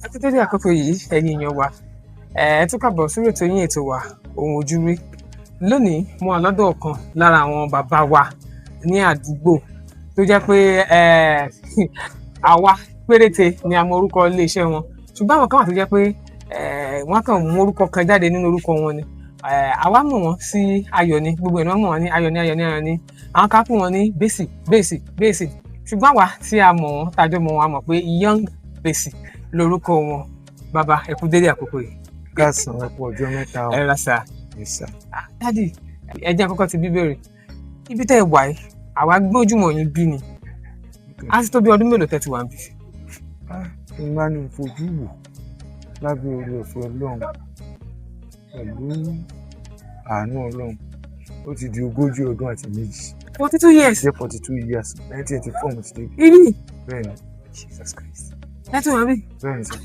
Ẹ kú dédé àkókò yìí, ẹ̀yin èèyàn wa. Ẹ tún kàbọ̀ sórí ètò yín, ètò wa, Ohun Ojú Rí. Lónìí, mo wà lọ́dọ̀ ọ̀kan lára àwọn bàbá wa ní àdúgbò tó jẹ́ pé àwa péréte ni a mọ orúkọ iléeṣẹ́ wọn, ṣùgbọ́n àwọn kan wà tó jẹ́ pé wọ́n kàn mú orúkọ kan jáde nínú orúkọ wọn ni. Àwa mọ̀ wọ́n sí Ayọ̀ ni, gbogbo ẹ̀ ni wọ́n mọ̀ wọ́n ní Ayọ̀ ní, Ayọ̀ ní, Ayọ̀ ní. Àwọn kan pè wọ́n ní Bẹ́sì, Bẹ́sì, Bẹ́sì, ṣùgbọ́n àwa tí a mọ̀ wọ́n, tájọ́ mọ̀ wọ́n, a mọ̀ pé Young Bẹ́sì lórúkọ wọn. Bàbá, ẹ kú dédé àkókò yìí. Káàsán, ẹ kú ọjọ́ mẹ́ta o. Ẹ ra sà. Yes, sir. Ah, daddy, ẹ jẹ́ àkọ́kọ́ ti bíbèrè ibi tẹ́ ẹ wà yìí. Àwa gbójúmọ̀ yín bí ni. Á ti tó bí ọdún mélòó tẹ́ ti wà níbí? Ah, kí n bá ní fojú wò, lábẹ́ oore ọ̀fẹ́ Ọlọ́run pẹ̀lú àánú Ọlọ́run, ó ti di 42 ọdún. 42 years? Jẹ́ 42 years. 1984 mo ti dé. Ibi? Bẹ́ẹ̀ ni. Jesus Christ, láti wà bí? Bẹ́ẹ̀ ni sir.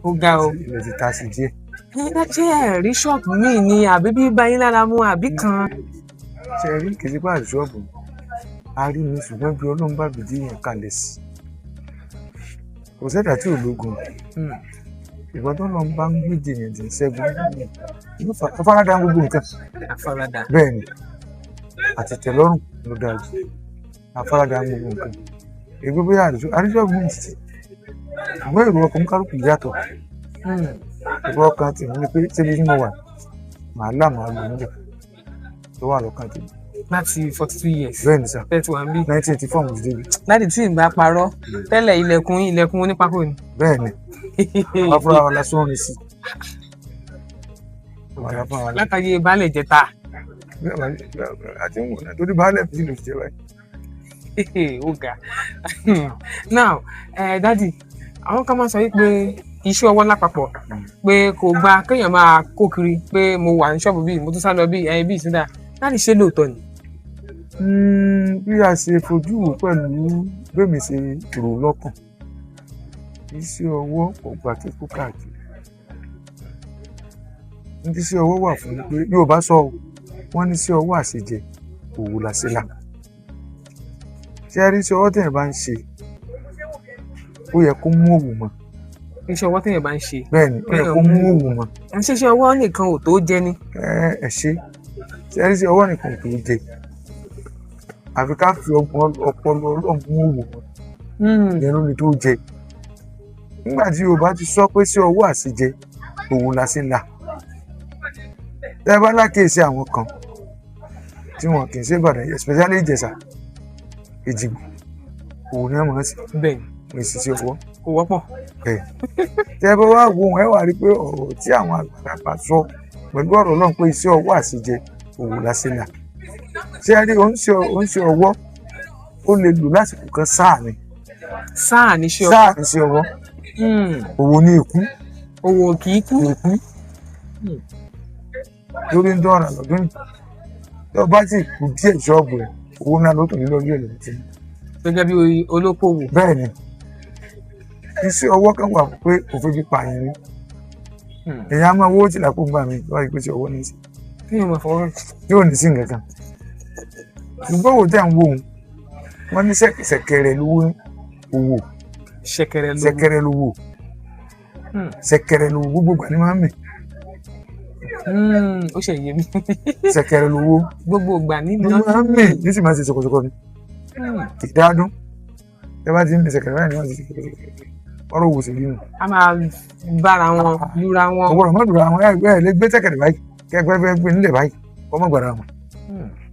Ó ga o. Ilẹ̀ ti ta sí díẹ̀. Ẹ ṣé ẹ rí ṣọ́ọ̀bù míì ni, àbí bí bá yín lára mu, àbí kan? Ṣe rí, kì í ṣe pé àṣọ́ọ̀bù a rí mi, ṣùgbọ́n bí Ọlọ́run bá bìdí yẹn kalẹ̀ sí, kò sẹ́dá tí ò lógun. Ìgbọ́n tó lọ́n bá ń gbèjì yẹn tí ń ṣẹ́gun, afárádá gbogbo nǹkan. Àfaradà. Bẹ́ẹ̀ ni, àti tẹ́lọ́rùn ló dáa jù. Afárádá gbogbo nǹkan. Ègbé bóyá àríṣọ́ọ̀bù mi ti, ṣùgbọ́n èrò ọkàn kálukú yàtọ̀. Èrò ọkàn tèmi ni pé ṣébi tí mo wà, màá là, màá lò níbẹ̀ tó wà lọ́kàn tèmi. Láti 42 years? Bẹ́ẹ̀ ni sir. Tẹ́ ti wà níbí. 1984 mo ti débi. Láti tí ì bá parọ́ tẹ́lẹ̀, ilẹ̀kùn yín, ilẹ̀kùn onípákó ni. Bẹ́ẹ̀ ni, wọ́n fúnra wa lásán rìn sí wọ́n fúnra wa. Látàyè baálẹ̀ jẹta. Àti ń wò náà torí baálẹ̀ mi sì lè fi jẹ báyìí. Ó ga. Now, daddy, àwọn kan máa sọ wípé iṣẹ́ ọwọ́ lápapọ̀, pé kò gba kéèyàn máa kó kiri, pé mo wà ní ṣọ́ọ̀bù bíi, mo tún sá lọ bíi ẹyin bíi ìtúndà láti ṣe. Lóòótọ́ ni? Bí a ṣe fojú wò pẹ̀lú bẹ́mi ṣe rò lọ́kàn, iṣẹ́ ọwọ́ kò gba kíkó káàkiri. Ní tí iṣẹ́ ọwọ́ wà fún ni pé Yorùbá sọ ọ́, wọ́n ní iṣẹ́ ọwọ́ àṣejẹ, òwò làṣelà. Ṣé ẹ rí, iṣẹ́ ọwọ́ tẹ̀yàn bá ń ṣe, ó yẹ kó mú òwò mọ́. Iṣẹ́ ọwọ́ téèyàn bá ń ṣe? Bẹ́ẹ̀ ni, ó yẹ kó mú òwò mọ́. Ẹ ṣe, iṣẹ́ ọwọ́ nìkan ò tó jẹ ni? Ẹ ṣe, ṣé ẹ rí, iṣẹ́ ọwọ́ nìkan ò tó jẹ, àfi ká fi ọgbọ́n ọpọlọ Ọlọ́run mú òwò mọ́. Ìyẹn ló ní tó jẹ. Nígbà tí Yorùbá ti sọ pé sí ọwọ́ àṣejẹ, òwò làṣelà, tẹ́ ẹ bá lákèésí, àwọn kan tí wọn kì í ṣe Ìbàdàn, especially Ìjẹ̀ṣà, Èjìgbò, òwò ni wọ́n máa ń ṣe. Bẹ́ẹ̀. Wọ́n sì ṣe ọwọ́. Kò wọ́pọ̀. Bẹ́ẹ̀, tẹ́ ẹ bá wá wo ẹ wá rí i pé ọ̀rọ̀ tí àwọn àgbàlagbà sọ pẹ̀lú ọ̀rọ̀ náà pé iṣẹ́ ọwọ́ àṣejẹ, òwò làṣelà. Ṣé ẹ rí, ó ń ṣe ọwọ́, ó lè lò lásìkò kan, sáà ni. Sáà ní iṣẹ́ ọwọ́. Sáà ní iṣẹ́ ọwọ́. Òwò ní èkú. Òwò kì í kú. Èkú lórí ń dọ́ra lọ́dún yìí. Tó o bá sì kú díẹ̀, ṣọ́ọ̀bù rẹ̀, owó náà ló tún ní lọ́jọ́ ìlú tí. Gẹ́gẹ́ bí olókòwò. Bẹ́ẹ̀ ni, iṣẹ́ ọwọ́ kan wà pé òfin fi pààyàn ni. Èèyàn á máa wó tìlà kó gbà mí lọ́wọ́ ìpèsè ọwọ́ ní sí. Kéèyàn máa fọwọ́. Tí ò ní sí nǹkan kan, ṣùgbọ́n òwò tẹ̀ ń wò ó, wọ́n ní ṣẹ̀kẹ̀rẹ̀ lówó òwò. Ṣẹ̀kẹ̀rẹ̀ lówó. Ṣẹ̀kẹ̀rẹ̀ lówó. Ṣẹ̀kẹ̀rẹ̀ lówó, gbogbo ìgbà ni máa ń mì. Ó ṣe yé mi. Ṣẹ̀kẹ̀rẹ̀ lówó. Gbogbo ìgbà ní ní máa ń mì, ní sì máa ṣe ṣọkọṣọkọ ni. Kì í dádún. Ẹ bá ti ń mì ṣẹ̀kẹ̀rẹ̀ báyìí ni wọ́n ti ṣe ṣẹ̀kẹ̀rẹ̀, ọ̀rọ̀ òwò sì rí nù. A máa bára wọn lura wọn. Ọ̀gbọ́dọ̀ má dùn àwọn ẹ lè gbé ṣẹ̀kẹ̀rẹ̀ báyìí, kẹ́gbẹ́ fẹ́ gbé nílẹ̀ báyìí, kọ́ mọ́ gbàdá wọn.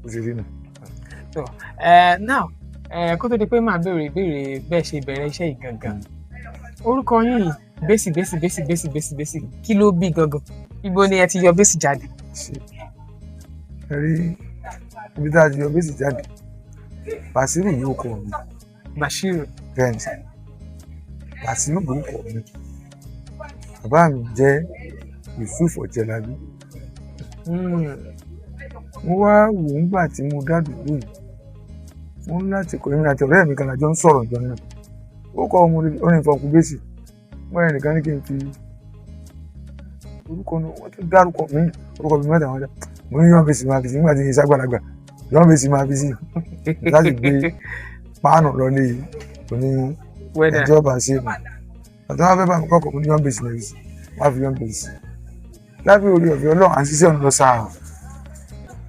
Ó sì rí nù. Now, kó tó di pé màá béèrè ìbéèrè bẹ́ẹ̀ ṣe bẹ̀rẹ̀ iṣẹ́ yìí gangan, orúkọ yín yìí, Bẹ́sì, Bẹ́sì, Bẹ́sì, Bẹ́sì, Bẹ́sì, Bẹ́sì, kí ló bí gangan? Ibo ni ẹ ti yọ Bẹ́sì jáde? Ṣe ẹ rí, ibi tá a ti yọ Bẹ́sì jáde, Bàṣírù yóò kọ mi. Bashiru. Bẹ́ẹ̀ ni, Bàṣírù ló kọ mi. Bàbá mi jẹ́ Yusuf Ọ̀jẹ̀lábí. Mo wá wò ó ńgbà tí mo dádùúgbò yìí, mo ní láti kọ. Èmi àti ọ̀rẹ́ mi kan lájọ ń sọ̀rọ̀ jọ náà. Ó kọ́ ọmọ orin ìfọ̀kù Bẹ́sì. Wọ́n yẹn nìkan ní kí n fi orúkọ náà, wọ́n tún dárúkọ mi, orúkọ mi mẹ́ta. Wọn dá mo ní yọ̀ọ́ Bẹ́sì máa fi sí nígbà tí yẹn ságbàlagbà, yọ̀ọ́ Bẹ́sì máa fi sí láti gbé páànù lọ ní oní wẹ́dà. Ẹjọ́ bá ṣe mọ̀. Bàtà wọn fẹ́ bá mi kọ́kọ́, mo ní Young Base lẹ́yìn sí, wọ́n á fi Young Base sí. Lábẹ́ orí ọ̀fẹ́ Ọlọ́run, à ń ṣiṣẹ́ ọ̀nà lọ sáà,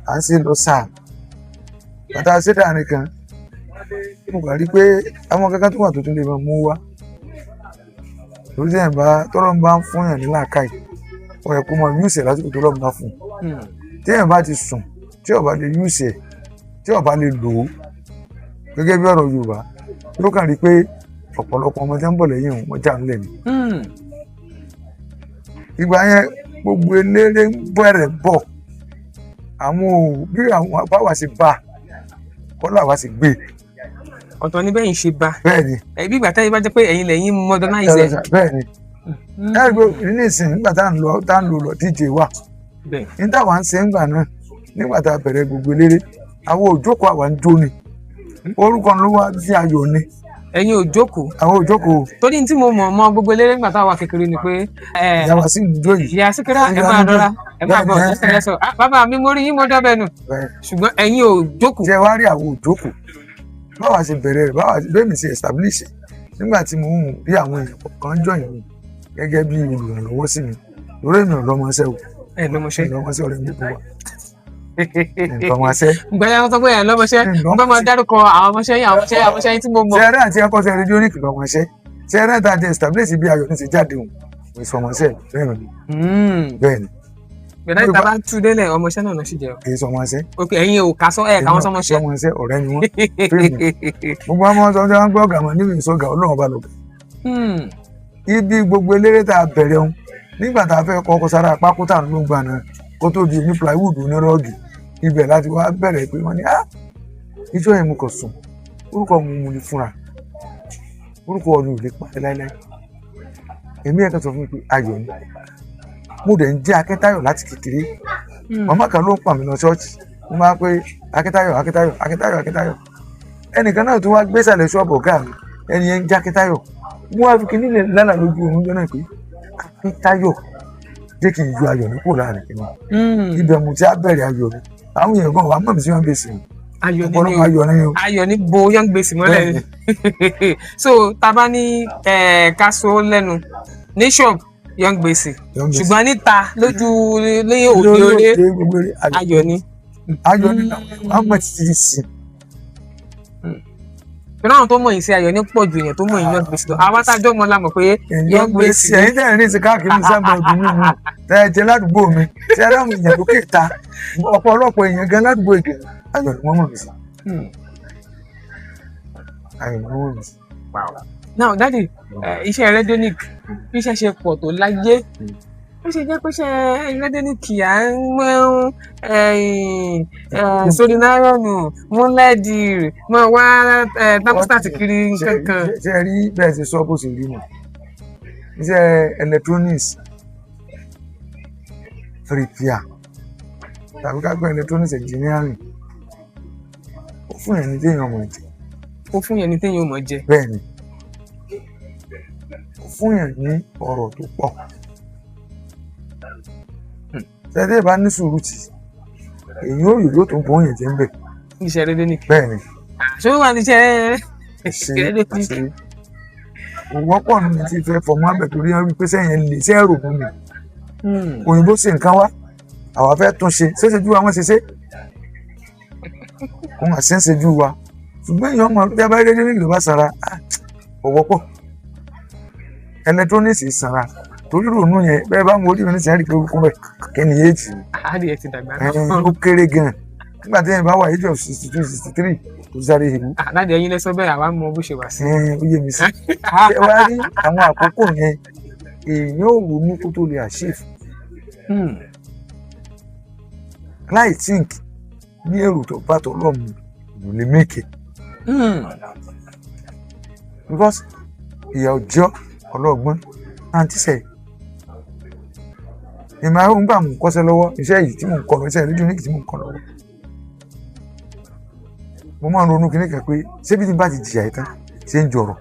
à ń ṣe lọ sáà. Bàtà ṣẹ́dá nìkan, mo kàn rí pé àwọn kankan tó wà tó tún lè máa mú wá torí tẹ́yìn bá tọ́lọ́ ń bá ń fún yàn ní làákàyè, ó yẹ kó máa use ẹ̀ lásìkò tó lọ́ọ́ bá fún un. Téèyàn bá ti sùn, tí ó bá lè use ẹ̀, tí ó bá lè lò ó gẹ́gẹ́ bí ọ̀rọ̀ Yorùbá, ló kàn rí pé ọ̀pọ̀lọpọ̀ ọmọ tí ń bọ̀ lẹ́yìn òun, wọ́n já ń lẹ̀ ni. Ìgbà yẹn, gbogbo eléré ń bẹ̀rẹ̀ bọ̀, àwọn ò bí àwọn báwa ṣe bá kọ́lá wa sì gbé. Ọ̀tọ̀ ní bẹ́yìn ṣe bá. Bẹ́ẹ̀ ni. Bí ìgbà tẹ́yìn bá jẹ́ pé ẹ̀yin lẹ́yìn modernize ẹ̀. Bẹ́ẹ̀ ni. Ẹ rí i pé nísìnyí, nígbà tá à ń lọ, tá à ń lò lọ, DJ wà. Ní táwa ń ṣe ń gbà náà, nígbà tá a bẹ̀rẹ̀ gbogbo eléré, àwọn òjókòó, àwa ń jó ni. Orúkọ ló wá sí Ayọ̀ ni. Ẹ̀yin ò jókòó? Àwọn òjókòó. Torí tí mo mọ̀ mọ́ gbogbo eléré nígbà táwa kékeré ni pé ìyàwó sí ìjó yìí. Ìyá Síkírá, ẹ máa rọra, ẹ máa bọ̀ lẹ́sẹ̀lẹ́sọ̀. Ah, bàbá mi, mo rí yín, mo dọ́bẹ̀ nù. Ṣùgbọ́n ẹ̀yin ò jókòó. Ṣé wàá rí, àwọn òjókòó. Báwa ṣe bẹ̀rẹ̀ rẹ̀, báwa bẹ́ẹ̀ mi ṣe establish, nígbà tí mo ń rí àwọn èèyàn kọ̀ọ̀kan join mi gẹ́gẹ́ bí olùrànlọ́wọ́ sí mi, lórí èmi ò lọ́mọṣẹ́ o. Ẹ lọ́mọṣẹ́? Lọ́mọṣẹ́, ọ̀rẹ́ mi gbogbo wa lọ́mọṣẹ́. Gbẹ̀yà wọn sọ pé ẹ lọ́mọṣẹ́, mo fẹ́ máa dárúkọ àwọn ọmọṣẹ́ yín, àwọn ọmọṣẹ́, àwọn ọmọṣẹ́ yín tí mo mọ̀. Ṣe eré àti ẹkọ́ṣẹ́ rédíónìkì lọ́mọṣẹ́? Ṣe eré àti establish bí Ayọ̀ ní ti jáde òun kò sọmọṣẹ́ bẹ́ẹ̀ ni. Bẹ́ẹ̀ ni. Gbẹ̀dá ìta bá tú délẹ̀, ọmọṣẹ́ náà lọ sí jẹ́ o. Kì í sọmọṣẹ́. Ok, ẹ̀yin ò kà sọ ẹ̀ káwọn sọmọṣẹ́. Sọmọṣẹ́, ọ̀rẹ́ ni wọ́n. Fíìmù gbogbo àwọn ọmọ sọmọṣẹ́ wọn gbọ́ ọ̀gá mọ̀ níbi ìsọ̀gà Ọlọ́run ọba lọ́gà. Ibi gbogbo eléré tá a bẹ̀rẹ̀ òun, nígbà tá a fẹ́ kọ́kọ́ sára pákó tá à ń ló ń gbà náà, kó tó di ní plywood onírọ́ọ̀gì, ibẹ̀ láti wá bẹ̀rẹ̀ pé wọ́n ní, ah, ìjọ yẹn mo kàn sùn, orúkọ mu mu ni fúnra orúkọ ọ̀nà ò lè parẹ́ láéláé. Èmi ẹ̀ kan sọ fún mi pé Ayọ̀ ni. Mo dẹ̀ ń jẹ́ Akíntayọ̀ láti kékeré. Màmá kan ló ń pa mí lọ ṣọ́ọ̀ṣì, mo máa ń pé Akíntayọ̀, Akíntayọ̀, Akíntayọ̀, Akíntayọ̀. Ẹnìkan náà tó wá gbé sàlẹ̀ ṣọ́ọ̀bù ọ̀gá mi, ẹni yẹn ń jẹ́ Akíntayọ̀. Mo wá fi kíní lè lálàá lójú oorun jọ náà pé Akíntayọ̀, jẹ́ kí n yọ Ayọ̀ ní kúrò láàrin kìíní. Ibẹ̀ mo ti á bẹ̀rẹ̀ Ayọ̀ mi. Àwọn èèyàn gan wà mọ̀ mí sí wọn bèsì. Ayọ̀ ní ọ̀pọ̀lọpọ̀ Ayọ̀ ní o. Ayọ̀ ní bo Young Gbèsè mọ́lẹ̀ ni. So tá a bá ní ká so lẹ́nu ní shop, Young Gbèsè, ṣùgbọ́n níta lójú ní òde orí, gbogbo eré Ayọ̀ ni. Ayọ̀ ní àwọn mọ̀ títí sí. Pẹ̀lú àwọn tó mọ̀ yìí sí Ayọ̀ ní pọ̀ ju èèyàn tó mọ̀ yìí Young Gbèsè lọ. Àwa tá a jọ mọ̀ la mọ̀ pé Young Gbèsè. Ẹ̀yin tẹ̀ ń rìn sí káàkiri sábà ọdún mímu tẹ́ ẹ jẹ ládùúgbò mi, ṣe é ráwọn èèyàn lókè ta, ọ̀pọ̀lọpọ̀ èèyàn gan ládùúgbò ìgbè, Ayọ̀ ni wọ́n mọ̀ mí sí. Ayọ̀ ni wọ́n mọ̀ mí sí. Now daddy, iṣẹ́ radionic, bí iṣẹ́ ṣe pọ̀ tó láyé, ó ṣe jẹ́ pé iṣẹ́ radionic à ń mọ́ sórí náírọ̀nù mú lẹ́ẹ̀dì mọ́ wá thermostat kiri kankan. Ṣe rí bẹ́ẹ̀ ṣe sọ, bó ṣe rí nù, iṣẹ́ electronics repair tàbí ká gbọ́ electronics engineering, ó fún yẹn ní téèyàn mọ̀ jẹ. Ó fún yẹn ní téèyàn mọ̀ jẹ. Bẹ́ẹ̀ ni, ó fún yẹn ní ọ̀rọ̀ tó pọ̀. Ṣẹ́dẹ̀ bá ní sùúrù tì, èyí ò yóò tó bọ́ yẹn jẹ́ ń bẹ̀. Iṣẹ́ radionic. Bẹ́ẹ̀ ni. Ṣé ó wà ní iṣẹ́ ṣe radionic? Ṣe kò wọ́pọ̀ nínú tí fẹ́ fọmọ́ abẹ torí wọ́n wí pé sẹ́yìn lè ṣe ẹ̀rọ mú mi. Òyìnbó ṣe nǹkan wá, àwa fẹ́ tún ṣe, ṣé ṣe ju wa wọ́n ṣe ṣe òun àṣẹ ń ṣe ju wa. Ṣùgbọ́n èèyàn ọmọ tí a bá rí rédíò bá sara, kò wọ́pọ̀. Electronics sanra torí ronú yẹn. Bẹ́ẹ̀ bá ń wo orí mi ní sẹ́yìn rí pé ó kún bẹ́ẹ̀ kí ni éèjì mi. Adìyẹ ti dàgbà. Ó kéré gan-an nígbà tí yẹn bá wà age of 62, 63 tó sáré ìlú. Àdájọ ẹ̀yin lẹ sọ bẹ́ẹ̀, àwa mọ bó ṣe wà sí. Ó yé mi sí. Ṣé wàá rí àwọn àkókò yẹn, èèyàn ò ronú kó tó lè achieve láì think ní èrò tó bá tọ́ lọ́mù ìlú lè make it, because ìyà ọjọ́ ọlọ́gbọ́n àǹtí sẹ̀ ìmọ̀ àwọn gbà mò ń kọ́ṣẹ́ lọ́wọ́ iṣẹ́ yìí tí mò ń kọ́ lọ, iṣẹ́ rédíò tí mò ń kọ́ lọ́wọ́, mo máa ń ronú kíní kan pé ṣé bí tí n bá ti jìyà yìí tán, ṣé ń jọrọ̀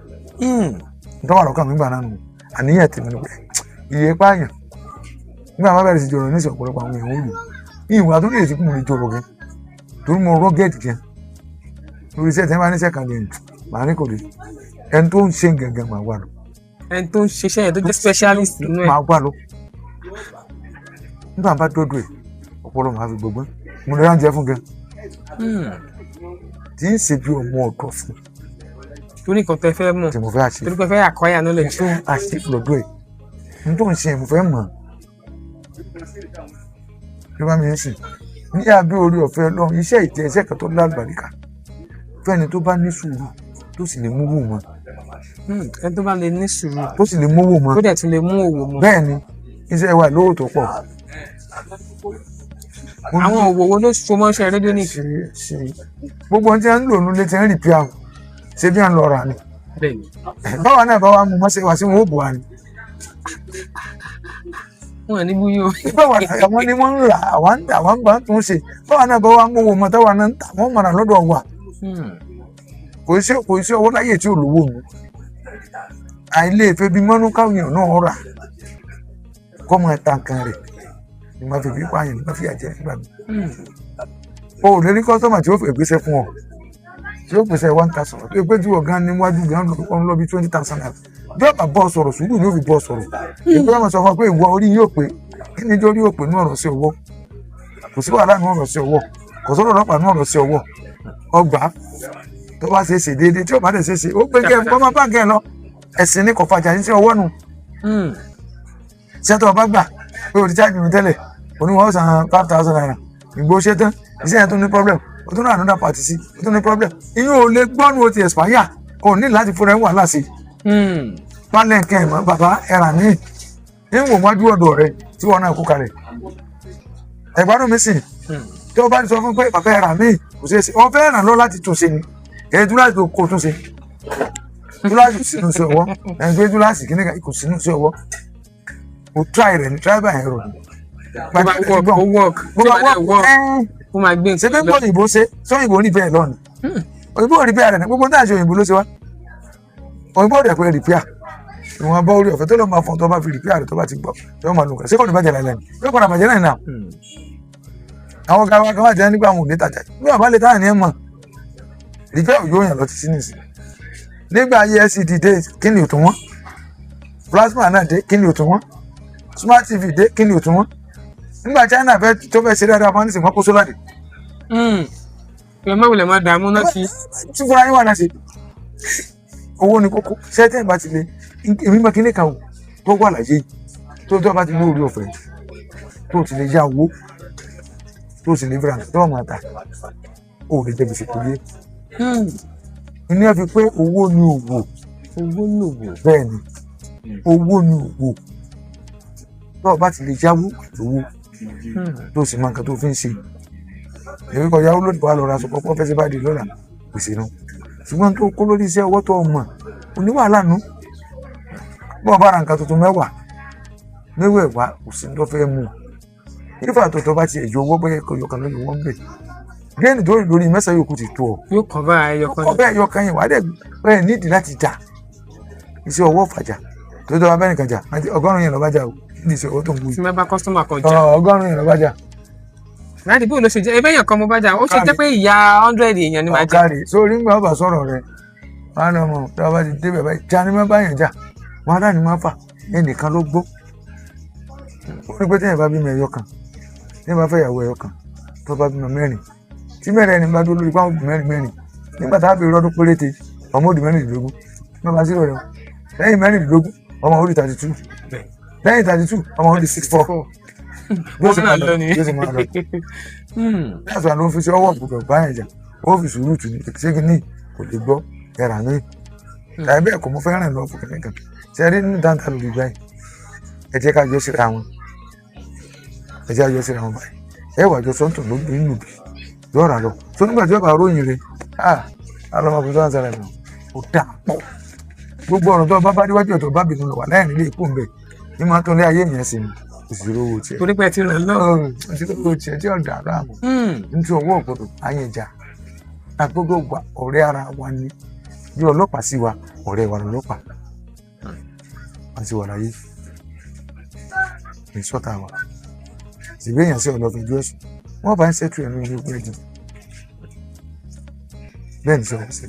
nítorí wà lọ́kàn mi gbà náà nù. Àníyàn tèmi ni pé ìyè pààyàn nígbà bá bẹ̀rẹ̀ sí jọrọ̀ níṣẹ́, ọ̀pọ̀lọpọ̀ àwọn èèyàn ó lù ìwà tó lè ti kún mi lè jọrọ̀ gan torí mo rugged gan lórí iṣẹ́ tí wọ́n bá níṣẹ́ kan lè màá ní kò lè ẹni tó ń ṣe gangan màá wà lọ. Ẹni tó ń ṣiṣẹ́ yẹn, tó jẹ́ specialist nínú ẹ̀. Máa wà lọ. Nígbà bá dọ́dọ̀ ẹ̀, ọpọlọ máa fi gbọgbọ́n, mo lè ránjẹ fún gan tí ń ṣe bí ọmọ ọ̀dọ̀ fún. Torí nǹkan tẹ́ fẹ́ mọ̀. Tí mo fẹ́ àṣẹ. Torí pé fẹ́ acquire knowledge. Mo fẹ́ àṣẹ lọ́dọ̀ ẹ̀, n tó ń ṣe, mo fẹ́ mọ̀ bí wọ́n mi ń sìn ní abẹ́ orí ọ̀fẹ́ Ọlọ́run. Iṣẹ́ ìjẹ́ iṣẹ́ kan tó lálùbáríkà fẹ́ni tó bá ní sùúrù, tó sì lè mówó mọ́. Ẹni tó bá lè ní sùúrù. Tó sì lè mówó mọ́. Tó dẹ̀ tún lè mú òwò mọ́. Bẹ́ẹ̀ ni, iṣẹ́ wa lówó tó pọ̀. Àwọn òwò wo ló so mọ́ iṣẹ́ rédíò ní? Ṣe ṣe gbogbo ohun tí wọ́n ń lò nílé tí wọ́n ń repair, ṣé bí wọ́n ń lọ rà ni? Bẹ́ẹ̀ni. Báwa náà bá wa mú mọ́ṣẹ́ wa sí, wọn ó bù wa ni. Wọn ní búyọ. Báwa àwọn ni wọ́n ń rà, àwa ń tà, àwa ń bá tún ṣe. Báwa náà bá wa mú owó mọ́, táwa náà ń tà, wọ́n mọ̀ràn lọ́dọ̀ wa. Kò sí owó láyè tí ò lówó mi, àìlè ìfẹ́ bí mọ́nú káwọn èèyàn náà rà kọ́ máa ta nǹkan rẹ̀ ni máa fi fi pààyàn, ni máa fi àjẹ nígbà mi. O ò lè rí customer tí ó fẹ́ gbéṣẹ́ fún ọ, tí ó pèsè 1,000, tó pé tí wọ́n gan níwájú gan lọ lọ bí 20,000 naira. Bí ọba bọ́ sọ̀rọ̀, sùúrù ni ó fi bọ́ sọ̀rọ̀. Ìpínlẹ̀ ọmọ sọ fún ọ pé ìwọ orí yóò pé kí ni orí yóò pé ní ọ̀rọ̀ sí ọwọ́. Kò sí wàhálà ní ọ̀rọ̀ sí ọwọ́, kò sọ̀rọ̀ ọlọ́pàá ní ọ̀rọ̀ sí ọwọ́. Ọgbà tó bá ṣe é ṣe déédéé, tí ó bá dẹ̀ ṣe é ṣe, ó pé kẹ́ ẹ kọ́ máa bá kẹ́ ẹ lọ. Ẹ̀sìn ní kò fàjà ní sí ọwọ́ nù. Ṣé tó o bá gbà pé o ti charge mi tẹ́lẹ̀, o ní wọ́n san 5,000 naira, ìgbó ṣe tán, iṣẹ́ yẹn tó ní problem, o tún ní another party sí, o tún ní problem, ìyẹn ò lè gbọ́nù, o ti expire, o ní láti fúnra ẹ̀ wàhálà sí pálẹ̀ nǹkan ẹ̀ mọ́. Bàbá ẹ̀rà míì ń wò wájú ọ̀dọ̀ rẹ tí wọn náà kó kalẹ̀, ẹ̀gbádùn mi sìn. Tí o bá ti sọ fún pé bàbá ẹ̀rà míì, kò ṣeé ṣe, ọ fẹ́ ràn lọ láti tún ṣe ni, èyí túláàsì tó kó tún ṣe, túláàsì sínú sí ọwọ́ ẹni pé túláàsì kìíní kan kò sínú sí ọwọ́. O try rẹ̀ ní try by error. Tó bá work, ó work. Bó Tí bá bá dẹ̀ work work, ẹ́ ó máa gbé ṣe pé nǹkan lọ. bọ́ òyìnbó ṣe sọ, òyìnbó rí bẹ́ẹ̀ lọ́nà, òyìnbó rí bẹ́ẹ̀ rẹ̀ ní gbogbo náà ṣe, òyìnbó ló ṣe wá, òyìnbó rẹ̀ pé repair ìwọ̀n bá orí ọ̀fẹ́ tó lọ́ máa fọ́n, tó bá fi repair rẹ̀, tó bá ti gbọ́, tó máa lò kàn ṣé kò ní bàjẹ́ láìláì, yóò padà bàjẹ́ láì náà. Àwọn kan wá kan wá jẹ́ nígbà àwọn ò ní tajà bí wọ́n bá lè táyà ní ẹ̀ mọ̀, repair yóò yàn lọ títí nìsín. Nígbà ayé LCD dé, kí ni ò tún wọ́n? Plasma náà dé, kí ni ò tún wọ́n? Smart TV dé, kí ni ò tún wọ́n? Nígbà China fẹ́ tó fẹ́ ṣe dáadáa fún wọn, kó solar dé. Ẹ má wulẹ̀ má dààmú náà sí. Tí fúnra yín wà náà ṣe owó ni kókó sẹ́tẹ̀ bá ti lè èmi máa kíní kan wò tó wà láyé yìí, tó bá ti ní orí ọ̀fẹ́, tó ti lè yá owó, tó sì lè fi ra nǹkan tó máa ta, ó lè jẹ gbèsè tó yé. Inú ẹ fi pé owó ni òwò. Owó lòwò. Bẹ́ẹ̀ ni, owó ni òwò. Tó o bá ti lè yáwó pẹ̀lú owó, tó sì mọ nǹkan tó fi ń ṣe, èmi kò yáwó lónìí, wàá lọ ra aṣọ kọ́kọ́ fẹ́ ṣe bá di lọ́la, gbèsè nu. Ṣùgbọ́n tó kó lórí iṣẹ́ ọwọ́ tó o mọ̀, oní wàhálà nu. Bọ́ọ̀ bá ra nǹkan tuntun mẹ́wàá mẹ́wẹ̀ẹ̀wá, kò sí ní tó fẹ́ mú nífà tó tó bá ti ẹ̀yọ owó, bóyá ẹ̀kọ́ yọkan lórí wọn bẹ̀ géènì tó rí lórí mẹ́sàn-án yòókù ti tó ọ. Yóò kàn bá ẹyọ kan. Ọbẹ̀ ẹ̀yọ kan yẹn wà á dẹ̀ bẹ́ẹ̀ nídìí láti jà iṣẹ́ ọwọ́ fàjà tó tó bá bẹ́ẹ̀ nìkan jà, àti 100 yẹn lọ́ bá jà o nídìí iṣẹ́ ọwọ́ tó ń wú. Tí mo bá customer kan jà. 100 yẹn lọ́ bá jà. Láti bí òun ló ṣe jẹ́ ebe èèyàn kan mo bá jà, ó ṣe jẹ́ pé ìyá 100 èèyàn ni màá jẹ. Ọ̀kárì sórí ńgbà ọba sọ̀rọ̀ rẹ̀ wọn á lọ mọ̀ tí wọ́n bá ti débẹ̀ báyìí, já ni má bá yẹn jà, wọn á dà ní má fà ẹnìkan ló gbọ́. Ó ní pé téèyàn bá bímọ ẹyọ kan, téèyàn bá fẹ́ ìyàwó ẹyọ kan, tó bá bímọ mẹ́rin, tí mẹ́rin ẹni bá dúró lórí pàwọn mẹ́rin mẹ́rin, nígbà tá a fi rọ́dún péréte, ọmọ òdì 16 ní ọba sí rẹ̀, lẹ́yìn 16, ọmọ òdì 32, lẹ́yìn 32, ọmọ òdì 64. Bí ó sì máa lọ, bí ó sì máa lọ. Láti wà ló ń fi sí ọwọ́ gbọdọ̀ báyẹn jà, ó fi sùúrù tù ní ṣé kí ní kò lè gbọ́ ẹ̀rà mi tàbí bẹ́ẹ̀ kò mú fẹ́ràn lọ fún kìnìún kan ṣe rí nínú dáńtà lórí báyìí. Ẹ jẹ́ ká jọ síra wọn, ẹ jẹ́ ká jọ síra wọn báyìí. Ẹ wà jọ sọ́ńtò ló nínú bí yọ̀ọ̀rà lọ tó nígbà tí ọba ròyìn rẹ̀ ah alọ́mọkùnrin tó ń sara ẹ̀ kò dà pọ̀. Gbogbo ọ̀rọ̀ tó bá bá déwájú ẹ̀ tó bá bínú lọ wà láyìn nílé ikú ń bẹ̀ ní máa tó lé ayé yẹn sí ni òṣèré owó tiẹ̀. Torí pé ẹ ti ràn lọ. Òṣèré owó tiẹ̀ tí ọ̀dà láàmú nítorí owó ọ̀gbọ́dọ̀ ayé ìjà. A gbọ́dọ̀ wà ọ̀rẹ́ ara wa ni bí ọlọ́pàá sí wa, ọ̀rẹ́ wa lọ́lọ́pàá àti wà láyé ní sọ́tà wa ìwé èèyàn sí ọ̀lọ́fẹ̀jú ẹ̀sùn wọ́n bá ń ṣètò ẹ̀mí ní ogún ẹ̀dùn bẹ́ẹ̀ ni sọ̀rọ̀ sí.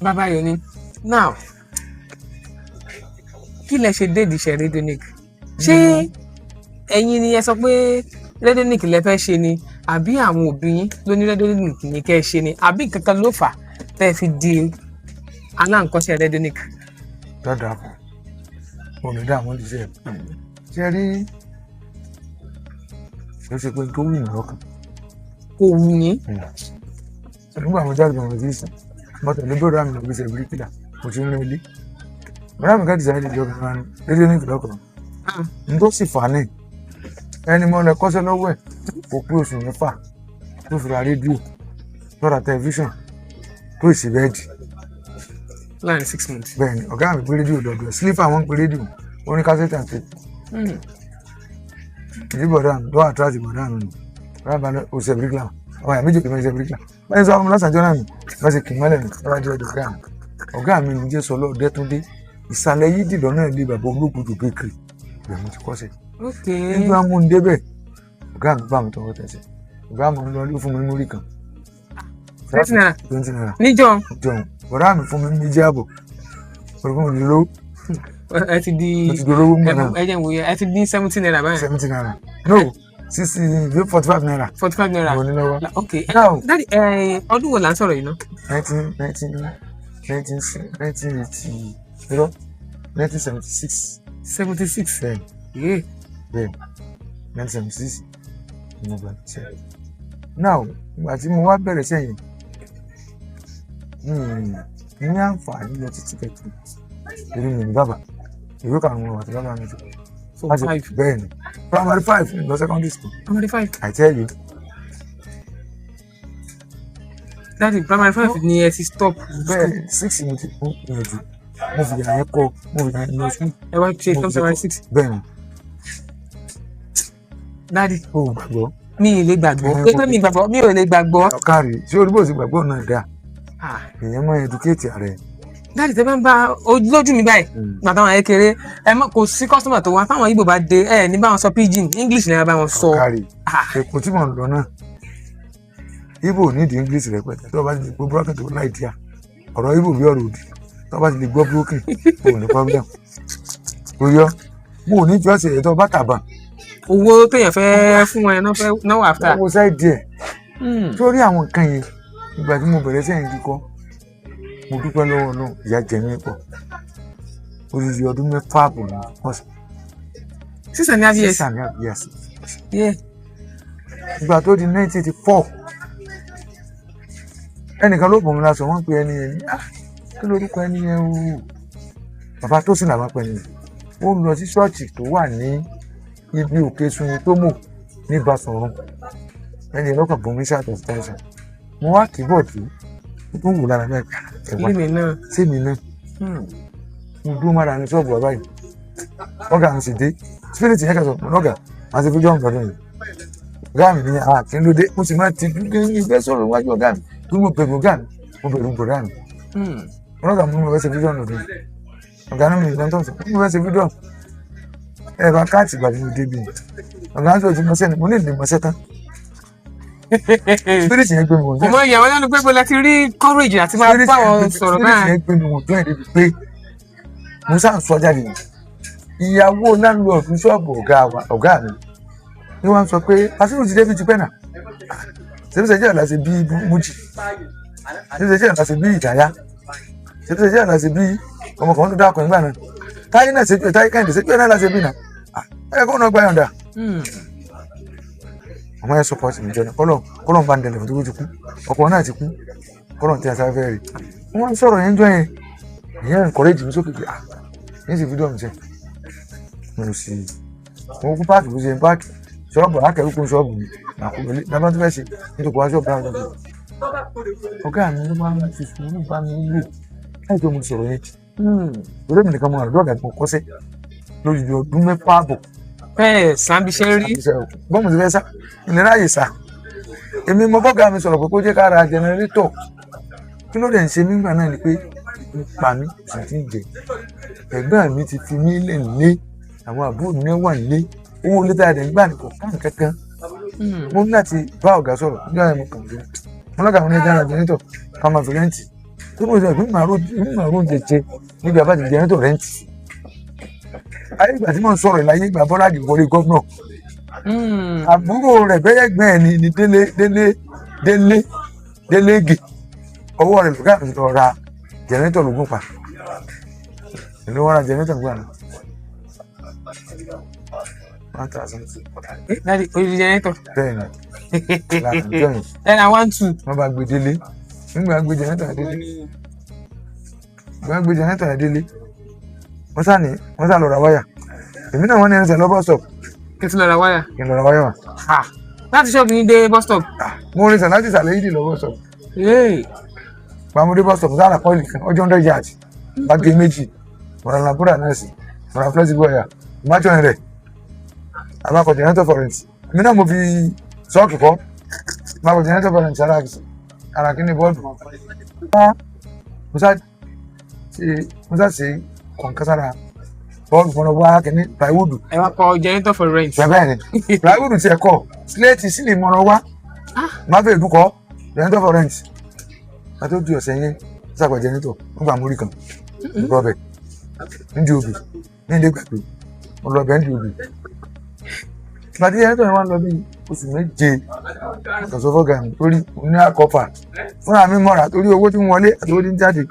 Bàbá Yomi, now Kí lẹ ṣe déèdì iṣẹ́ radionic? Ṣé ẹ̀yin ni ẹ sọ pé radionic lẹ fẹ́ ṣe ni, àbí àwọn òbí yín ló ní radionic ní kẹ́ ẹ ṣe ni, àbí nǹkan kan ló fà á tẹ́ ẹ fi di aláǹkọ́ṣẹ́ radionic? Dáadáa fún un, ní dààmú ti ṣe ṣe rí. Ó ṣe pé tó wù mí lọ́kàn. Kò wù yín? Nígbà mo jáde ọmọ tí sùn, mo tẹ̀lé bọ́dà mi lọ bí ṣe bíríkìlà, mo ti ń rí ilé. Bọ́dà mi ká dìsáìdì ìjọba kan rédíò ní ìpìlẹ̀ ọkàn n tó sì fà á ní ẹni mo lọ kọ́ṣẹ́ lọ́wọ́ ẹ̀, kò pé oṣù 6 tó fi ra rédíò, tó ra tẹlifíṣàn, tó sì bẹ́ẹ̀dì. Láàrin 6 months? Bẹ́ẹ̀ ni. Ọ̀gá mi pé rédíò lọ́dọ̀ ẹ̀, sílífà wọn pé rédíò, ó ní kásẹ̀tì àti ìdí. Bọ̀dá mi tó àtúrásì, bọ̀dá mi nù, bọ̀dá mi bá lọ oṣù bíríkìlà, ọmọ ìyá méjì kìí ṣe bíríkìlà báyìí. Sọ fún mi lọ́sàn-án jọ́nà mi bá ṣe kì í mọ́lẹ̀ nù lọ́wọ́ jẹ́ ọ̀dọ̀ ọ̀gá mi. Ọ̀gá mi ní Jésù Ọlọ́ọ̀dẹ́túndé, ìsàlẹ̀ yídì lọ́nà ilé bàbá ológun bakery ibẹ̀ mo ti kọ́ṣẹ́. Nígbà mú un débẹ̀, ọ̀gá mi bá mi tọwọ́ tẹsẹ̀. Ọ̀gá mi lọ ló fún mi múrí kan. ₦20. ₦20. Níjọ́? Jọ̀hún, bọ̀dá mi fún mi 2.5, olùkọ́ mi lówó. Ẹ ti di Mo ti di olówó mọ̀ náà. Ẹ jẹ́ n wòye, ẹ ti ní ₦70 báyìí. ₦70, no, 60, ₦45. ₦45. Mo ní lọ́wọ́. Ok. Now Daddy, ọdún wo là ń sọ̀rọ̀ yìí ná? Nineteen nineteen nineteen nineteen eighty, irọ́, 1976. 76? Bẹ́ẹ̀. Yeah. Bẹ́ẹ̀, 1976 ni mo gbà ṣe. Now, ìgbà tí mo wá bẹ̀rẹ̀ sẹ́yìn, ní àǹfààní lọ títí kẹ̀kẹ́ torí mi ní bàbá, ìwé karùn-ún àti bàbá mi ti Four, láti five. Bẹ́ẹ̀ ni, primary five lọ secondary school. Primary five. I tell you. Daddy, primary five ni ẹ ti stop school? Bẹ́ẹ̀, six mo ti kún ìyànjú, mo fi yàrá yẹn kọ́, mo fi yàrá yẹn lọ school. Ẹ wá ṣe Mo stop fi primary six? Bẹ́ẹ̀ ni. Daddy. Ó gbàgbọ́. Mi ì lè gbàgbọ́. Ẹ, Pé pé mi gbàgbọ́, mi ò lè gbàgbọ́. Ọ̀kàrí ṣé orí bó ti gbàgbọ́ náà dáa? Ah, èèyàn máa educate ara ẹ̀. Daddy, tẹ bá ń bá lójú mi báyìí, gbàtà àwọn kékeré ẹ mọ, kò sí customer tó wá táwọn Ìgbò bá dé, ẹ ní bá wọn sọ pidgin English ní ẹ bá wọn sọ. Ọ̀kàrí. Ah, Èkó tí mò ń lọ náà, Ibo nídìí English rẹpẹtẹ. Tó o bá ti lè gbọ́ broken tó láì díà, ọ̀rọ̀ Ibo bí ọ̀rọ̀ òdì, tó o bá ti lè gbọ́ broken, o ò ní problem. Kò yọ, mo ò ní jọ́ ṣe ètò ọba tàbá. Owó téèyàn fẹ́ fún ẹ náà fẹ́ náà wà after. Owó sáì díẹ̀ sórí àwọn nǹkan yẹn. Ìgbà tí mo bẹ̀rẹ̀ sẹ́yìn kíkọ́, mo dúpẹ́ lọ́wọ́ náà. Ìyà jẹ mí pọ̀, odidi ọdún 6 àbọ̀ ní ọ̀sẹ̀. 6.5 years. 6.5 years. Yeah. Ìgbà tó di 1984, ẹnìkan ló bọ̀ mí lásán, wọ́n pe ẹni yẹn ní, ah, kí lórúkọ ẹni yẹn o? Bàbá tó sì làwọn pẹ̀lú ó ń lọ sí ṣọ́ọ̀ṣì tó wà ní ibi òkè sunmi tó mọ̀ ní Basọ̀run. Ẹni yẹn lọ́kàn bọ̀ mí ṣàtọ̀ tẹ̀sán, mo wá kìbọ̀dù, ó tún wò lára bẹ́ẹ̀, ẹ̀wà. Ilé mi náà. Sẹ́mi náà, mo dúró mára ní ṣọ́ọ̀bù bàbá yìí. Ọ̀gá mi sì dé, spirit yẹn kẹsàn án, ọ̀gá màá ti fi jọ́ nǹkan yìí. Ọ̀gá mi ní, ah, kí ló dé? Mo sì máa ti dúró ní ìfẹ́ sọ̀rọ̀ wájú ọ̀gá mi tó mo bẹ̀rù ọ̀gá mi, mo bẹ̀rù bọ̀dá mi. Ọ̀gá mi, mo fẹ́ ṣe fídíò lọ́dún yìí. Ọ̀gá mi nìkan tó ń sọ, mo fẹ́ ṣe fídíò ẹ bá káàtì. Ìgbà tí mo débi, ọ̀gá mi sọ ti mọ́ṣẹ́ ni mo ní ìlú mọ́ṣẹ́ tán, spirit yẹn gbé mi wọ̀. Kò mọ ìyàwó lẹ́nu pé bọ́lá ti rí courage àti máa bá wọn sọ̀rọ̀ spirit báyìí. yẹn gbé mi wọ̀ tó ẹ̀ débi pé mo sáà ń sọ jáde ní ìyàwó landlord ní ṣọ́ọ̀bù ọ̀gá wa. Ọ̀gá mi ni wọ́n sọ pé Basiru ti débi tipẹ́ náà, ṣebíṣẹ́ jẹ́ àlàṣe bí mújì, ṣebíṣẹ́ jẹ́ àlàṣe bí ìdáyà, ṣebíṣẹ́ jẹ́ àlàṣe bí ọmọ kan tó dákọ̀ nígbà náà, táyé náà ṣe táyé kẹ́hìndé ṣe pé náà láṣẹ bí náà ẹ kó náà gbá yọ̀ǹda. Ọmọ yẹn support mi jọ ní kọ́lọ̀ kọ́lọ̀ ń bá ń dẹlẹ̀ fún tó ti kú, ọkọ náà ti kú, kọ́lọ̀ tí a sáré fẹ́ rí. Wọ́n ń sọ̀rọ̀ yẹn jọ yẹn, ìyẹn encourage mi sókè pé, ah, ní sì fídíò mi sẹ́, mo sì mo kú páàkì bó ṣe ń páàkì ṣọ́ọ̀bù akẹ́rù kún ṣọ́ọ̀bù mi àkúrẹ́lé dábàá tó fẹ́ ṣe nítorí wá ṣọ́ọ̀bù náà lọ́dọ̀ ọ̀gá mi ló máa ń fi sùúrù bá mi lò láì tó mo ti sọ̀rọ̀ yẹn torí èmi nìkan mo rà lọ́dọ̀ ọ̀gá tí mo kọ́ṣẹ́ lójijì ọdún 6 àbọ̀. Bẹ́ẹ̀ sàǹbíṣẹ́ rí. Bọ́ọ̀mù ti fẹ́ sá ìnira yìí sá, èmi mo bọ́gà mi sọ̀rọ̀ pé kó jẹ́ ká ra jẹnẹrétọ̀. Kí ló dẹ̀ ń ṣe mí gbà náà ni pé ń pa mí, kò sì ti ń jẹ. Ẹ̀gbọ́n mi ti fi mí lẹ̀ nílé, àwọn àbúrò mi náà wà nílé, owó ilé tá a dẹ̀ ń gbà ní kò ká nǹkan kan. Mo ní láti bá ọ̀gá sọ̀rọ̀ nígbà yẹn. Mo kàn sí mo lọ́gà mi ní ẹja ra jẹnẹrétọ̀ ká máa fi rent, tó mo sọ pé màá ró oúnjẹ jẹ níbi àbájá jẹnẹrétọ̀ rent. Ayé ìgbà tí mò ń sọ̀rọ̀ ìláyé ìgbà Bọ́lá Ìgè wọlé gómìnà, àbúrò rẹ̀ bẹ́yẹ̀gbẹ́ ẹ̀ ni Délé Délé Délé Délé Ìgè. Ọwọ́ rẹ̀ lọ́gá mi lọ ra jẹ̀nẹ́tọ̀ lógún pa. Èló wọn ra jẹ̀nẹ́tọ̀ gbà náà? 1,000. Daddy, odidi jẹnẹrétọ̀? Bẹ́ẹ̀ ni, láti jọyìn. Ẹ ra 1,200. Wọ́n bá gbé délé. Nígbà gbé jẹnẹrétọ̀ yẹn délé, nígbà gbé jẹnẹrétọ̀ yẹn délé, wọ́n sá ní wọ́n sá lọ ra wáyà. Èmi náà wọ́n ní ẹsẹ̀ lọ bus stop. Kí n tún lọ ra wáyà? Kí n lọ ra wáyà wá. Ha, láti ṣọ́ọ̀bù yín dé bus stop? Ah, mo rin sàn láti ìsàlẹ̀ yìí lọ bus stop. Hey. Gbàmúdé bus stop, sára coil kan, ọjọ́ 100 yards, bá gé méjì, mo ra làbúrà náà sí, mo ra flexible wire, mo má jọyìn rẹ̀, àbákọ̀ generator for rent. Èmi náà mo fi sọ́ọ̀kì kọ́ àbákọ̀ generator for rent ara ara kíní bọ́ọ̀dù. Mo sá ṣe kọ̀ǹkan sára bọ́ọ̀dù fún ọ wá kíní plywood. Ẹ wá kọ generator for rent. Bẹ́ẹ̀ ni, plywood tiẹ̀ kọ́, slate sí lè mọ̀rọ̀ wá, má fẹ́ ìdúkọ́ generator for rent. Àti ó di ọ̀sẹ̀ yẹn, sàgbà generator nígbà mórí kan rọbẹ̀ nídìí obì ní ilé gbàgbé, mo lọ bẹ̀ nídìí obì. Ìgbà tí generator yẹn wá ń lọ bí oṣù 7, kò sọ fọ́gà mi torí mo ní àkọ́fà fúnra mi mọ́ra torí owó tí ń wọlé àti owó tí ń jáde.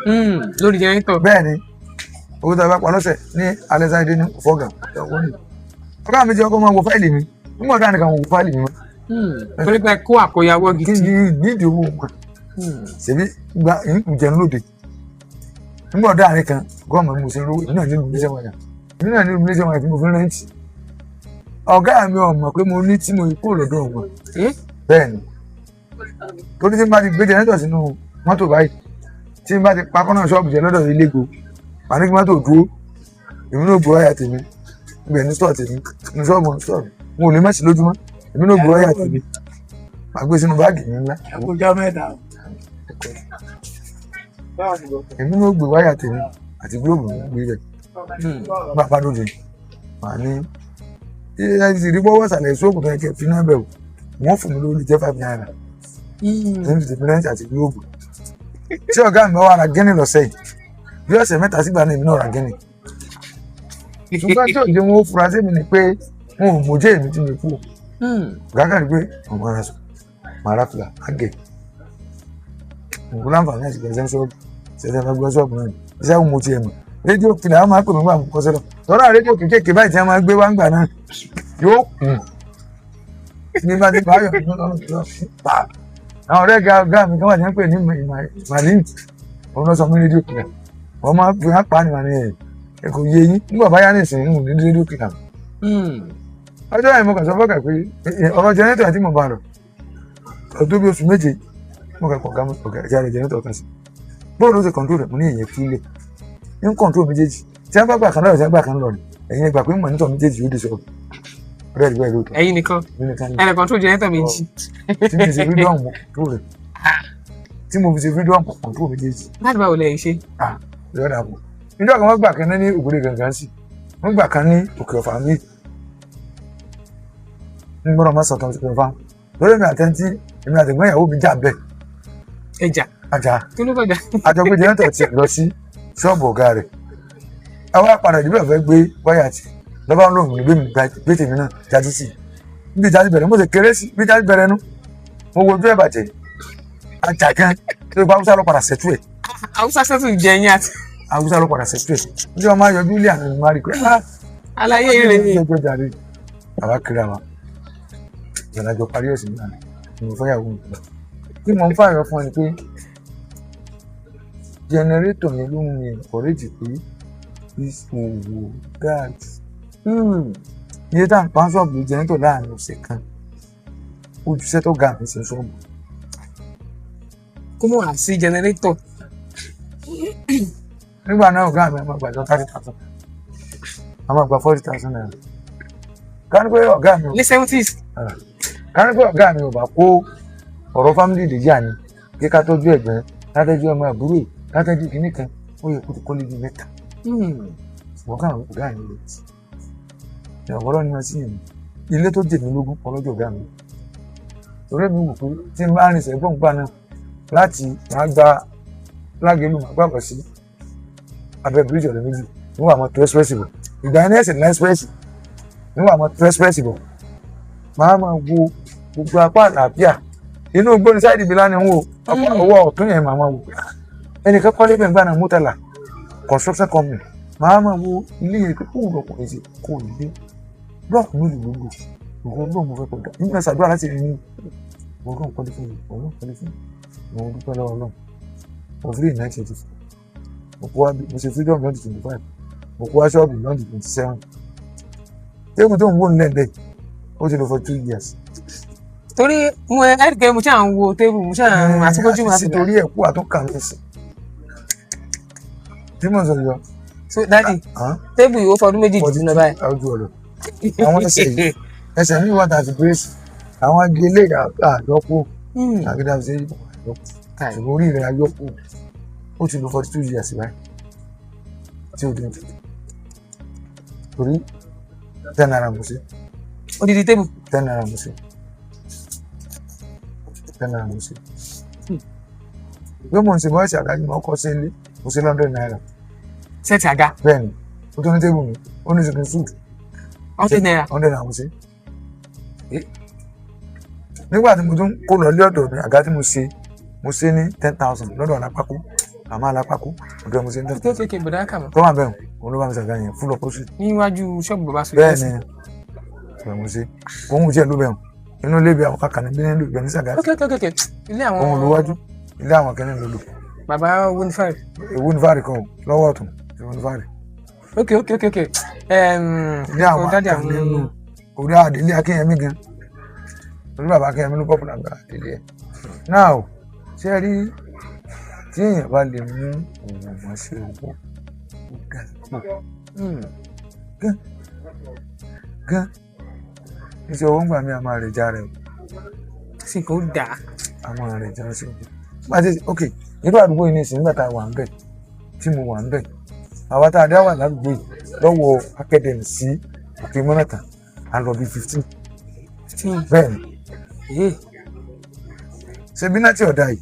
Lórí generator. Bẹ́ẹ̀ ni, owó tí a bá pa lọ́sẹ̀ ní alẹ́ sáyé ní fọ́gà owó ni ọ̀gá mi ti ọkọ̀ máa wo fáìlì mi nígbà tá nìkan wo fáìlì mi mọ́. Torí pé kó àkóyawọ́ kí gidi. ni nídìí owó wọn ṣèbí gba ìjẹun lóde nígbà ọ̀dọ́ àárín kan gọ́ọ̀mù mi mo ṣe ń rówó. Èmi náà nílùú iléeṣẹ́ wáyà, èmi náà nílùú iléeṣẹ́ wáyà tí mo fi ń rent. Ọ̀gá mi ò mọ̀ pé mo ní tí mo kó lọ́dọ̀ wọn. Eh? Bẹ́ẹ̀ ni, torí tí n bá ti gbé jẹnẹrétọ̀ sínú mọ́tò báyìí, tí n bá ti pa kọ́nà ṣọ́ọ̀bù jẹ lọ́dọ̀ ilégo, màá ní kí mọ́tò dúró, èmi náà gbé wáyà tèmi ibẹ̀ ní store tèmi ní ṣọ́ọ̀bù ṣọ́ọ̀bù mo ò lè má sí lójúmọ́. Èmi náà gbé wáyà tèmi, màá gbé sínú báàgì mi ńlá. Àkójọ mẹ́ta. Èmi náà gbé wáyà tèmi àti gílóòbù mi gbé rẹ̀. Bá a bá dòde, màá ní ilé ti rí bọ́wọ́ sàlẹ̀ sóògùn tó yẹ kẹ́ fi náà bẹ̀ wò. Wọ́n fún mi lórí jẹ́ ₦5 ní ti tèmi àti gílóòbù. Tí ọ̀gá mi bá wà ra gíní lọ́sẹ̀ yìí, bí ọ̀sẹ̀ 3 sígbà náà, èmi náà ra gíní. Ṣùgbọ́n tí òjò wọn ó fura sí mi ni pé wọn ò mójú èmi tí mi kú. Ọ̀gá kan ní pé ọmọ ara sọ màá ra fìlà àgẹ̀ òkú láǹfààní àti gbẹ̀sẹ̀ ṣọ́ọ̀bù ṣẹ̀ṣẹ̀ fẹ́ gbọ́ ṣọ́ọ̀bù náà iṣẹ́ wo mo tiẹ̀ mọ̀. Rédíò kìlà á máa pè mí gbà mí kọ́sẹ́ lọ tọ́lá rédíò kékèké báyìí tí wọ́n máa gbé wá ń gbà náà yóò kùn ní bá ti bá yọ̀ ní ọlọ́run pa. Àwọn ọ̀rẹ́ ga mi kan wà ní wọ́n pè ní Màlín, òun lọ sọ mí rédíò kìlà wọ́n máa fi hàn pa ni màní ẹ̀ kò yé yín nígbà báyà ní ìsìn ní rédíò kìlà. Ọjọ́ yẹn mo kàn sọ fọ́kà pé ọ̀rọ̀ jẹnẹrétọ̀ àti mo bá lọ ọdún bí oṣù 7, mo kàn kọ̀ ọ̀gá ọ̀gá ẹ̀jẹ̀ rẹ̀ jẹnẹrétọ̀ kan sí bóòlù ó ti control rẹ̀. Mo ní ìyẹn fílẹ̀ ní control méjèèjì tí wọ́n bá gbà kan lọ́rọ̀, tí wọ́n gbà kan lọ́rọ̀, ẹ̀yin gbà pé monitor méjèèjì yóò dé sọ̀rọ̀ rẹ̀ rí bẹ́ẹ̀ lóòótọ́. Ẹ̀yin nìkan? Èmi nìkan ni. Ẹ lè control generator méjì? Tí mo fi ṣe freedom control rẹ̀, tí mo fi ṣe freedom control méjèèjì. Láti báwo lẹ ṣe? Ah, lọ́dà kù níjọ́ kan, wọ́n gbà kan ní Ògbódè gangan sí, wọ́n gbà kan ní Òkè Ọ̀fà mi ń gbọ́dọ̀ má sọ̀tàn Òkè Ọ̀fà lórí mi àtẹ́ntí, èmi àtẹ̀gbọ́n ìyàwó mi jà bẹ́ẹ̀. Ẹjà? Ajá. Kí ló fẹ́ jà? Àjọ gbé jẹ́nẹ́tọ̀ tiẹ̀ lọ sí ṣọ́ọ̀bù ọ̀gá rẹ̀, àwa padà ìdíbẹ̀ fẹ́ gbé wáyà tì lọ́ba ń lòun ní gbé mi gbé tèmi náà jáde sí níbi ìjà ti bẹ̀rẹ̀. Mo sì kéré sí bí ìjà ti bẹ̀rẹ̀ nu, mo wo ojú ẹ̀ bàjẹ́ ajá gan tó bá Haúsá lọ padà sẹ́tù ẹ̀. Haúsá sẹ́tù jẹ yín àti Haúsá ló padà sẹ́tù ẹ̀ ní wọ́n máa yọjú ilé àná ni máa rí pé ah, aláyé rẹ̀ ni. Jẹjọ jàre, àwa kiri àwa ìrìnàjò parí ẹ̀sìn náà ni mo fẹ́yàwó mi lọ. Tí mo ń fààyàn fún ẹ ni pé jẹnẹrétọ̀ yẹn ló mú mi encourage pé ìṣòwò gáàsì, iye tá à ń pa ṣọ́ọ̀bù jẹnẹrétọ̀ láàrin ọ̀sẹ̀ kan, ojúṣe tó ga mi sí ṣọ́ọ̀bù. Kó mọ̀ wá sí jẹnẹrétọ̀. Nígbà náà, ọ̀gá mi a máa gbàjọ 30,000, a máa gba ₦40,000. Ká ní pé ọ̀gá mi ò Ní 70s? Ká ní pé ọ̀gá mi ò bá kó ọ̀rọ̀ family lè yà ni kí ká tọ́jú ẹ̀gbọ́n, ká tọ́jú ọmọ àbúrò, ká tọ́jú kinní kan, ó yẹ kó ti kọ́lé bíi mẹ́ta. Ṣùgbọ́n káwọn ọ̀gá mi lè tì ní ọ̀gọ́rọ̀ ni wọ́n sì yàn ilé tó jèmí lógún ọlọ́jọ́ ọ̀gá mi, torí mi wò pé tí n bá rìn sẹ́gbọ̀n gbà náà láti máa gba Lágẹ̀lú, máa gbàgbọ́ sí abẹ́ bíríjì ọ̀rẹ́ méjì, wọ́n wà mọ́ tó express bọ̀. Ìgbà yẹn ní ẹ̀sìn ní express nígbà mo express bọ̀, màá máa wo gbogbo apá àlàáfíà inú igbó ní sáìdì ibi lánàá ń wò. Ọwọ́ ọ̀tún yẹn màá máa wò. Ẹnìkan kọ́lé bẹ́ẹ̀ gbà náà, Murtala Construction Company. Màá máa wo ilé yẹn pé kóun lọkùnrin sí kò ní blọọkù mélòó ló ń lò. Ìwọ náà mo fẹ́ kọjá nígbà sàdúrà láti rí ní ìwọ náà kọ́lé fún mi, ìwọ náà kọ́lé fún mi. Mo dúpẹ́ lọ́wọ́ náà, mo free 1984, mo kó wá, mo ṣe freedom 2025, mo kó wá ṣọ́ọ̀bù 2027. Table tó ń wò nílẹ̀ bẹ́ẹ̀, ó ti lò for 2 years. Torí mo ẹ ẹ́ pé mo ṣáà ń wo table, mo ṣáà ń àtikójú mi àti torí ẹ̀ kú àtúnkà mi sí tí mo sọ yọ. So daddy, table yìí ó fọdún 2 jù lọ báyìí. Ojú ọ̀rọ̀ àwọn ẹsẹ̀ yìí, ẹsẹ̀ mi wà tàbí bírèsì àwọn agele àyọkù àgídá ṣe àyọkù, ṣùgbọ́n orí rẹ̀ àyọkù. Ó ti lò 42 years báyìí tí ó dín torí ₦10 mo ṣe. Odidi table. ₦10 mo ṣe, ₦10 mo ṣe. Bí mo ń ṣe bọ́ọ̀sì àgájú mo kọ́ sí ilé, mo ṣe ₦100. Set àga. Bẹ́ẹ̀ ni, ó tó ní table mi, ó ní chicken soup. ₦100. ₦100 mo ṣe. Nígbà tí mo tún kó lọ ilé ọ̀dọ̀ mi, àga tí mo ṣe, mo ṣe ní 10,000 lọ́dọ̀ alápákó, àmọ́ alápákó ọ̀dọ̀ mo ṣe ní ten tó thousand. Kéèké bọ̀dá kà mọ́. Tó wà bẹ́ẹ̀, òun ló bá mi ṣàgá yẹn fún lọ́pọ̀ sí. Níwájú ṣọ́ọ̀bù bàbá sọ. Bẹ́ẹ̀ ni, bẹ́ẹ̀ mo ṣe. Òun tiẹ̀ ló bẹ̀rù inú ilé ibi àwọn kàkà níbi nílùú ibẹ̀ ní ṣàgá. Ok, ilé àwọn. Òun ló wájú ilé àwọn kẹ́ni ló lò. Bàbá winifred. Èwo ní fáàrí kan o, lọ́wọ́ ọ̀tún, èwo ní fáàrí. Ok. Ilé àwọn daddy akànnì nínú orí àdílé Akínyẹmí gan, orí bàbá Akínyẹmí ló popular gba àdílé ẹ̀ náà. Ṣé ẹ rí tí èèyàn bá lè mú òwò mọ́ sí owó, ó dà pọ̀ gan gan. Iṣẹ́ owó ń gbà mí, a máa rẹ̀ já rẹ̀ o. Sì kò dáa. A máa rẹ̀ já sí owó. Bá ti ok irú àdúgbò yìí nìsín, nígbà tá a wà ń bẹ̀, tí mo wà ń bẹ̀, àwa tá a dá wà ládùúgbò yìí lọ́wọ́ academy sí Òkè Mọ́nàtà, a lọ bí 15. Bẹ́ẹ̀ ni. Ṣe bí náà tí ọ̀dà yìí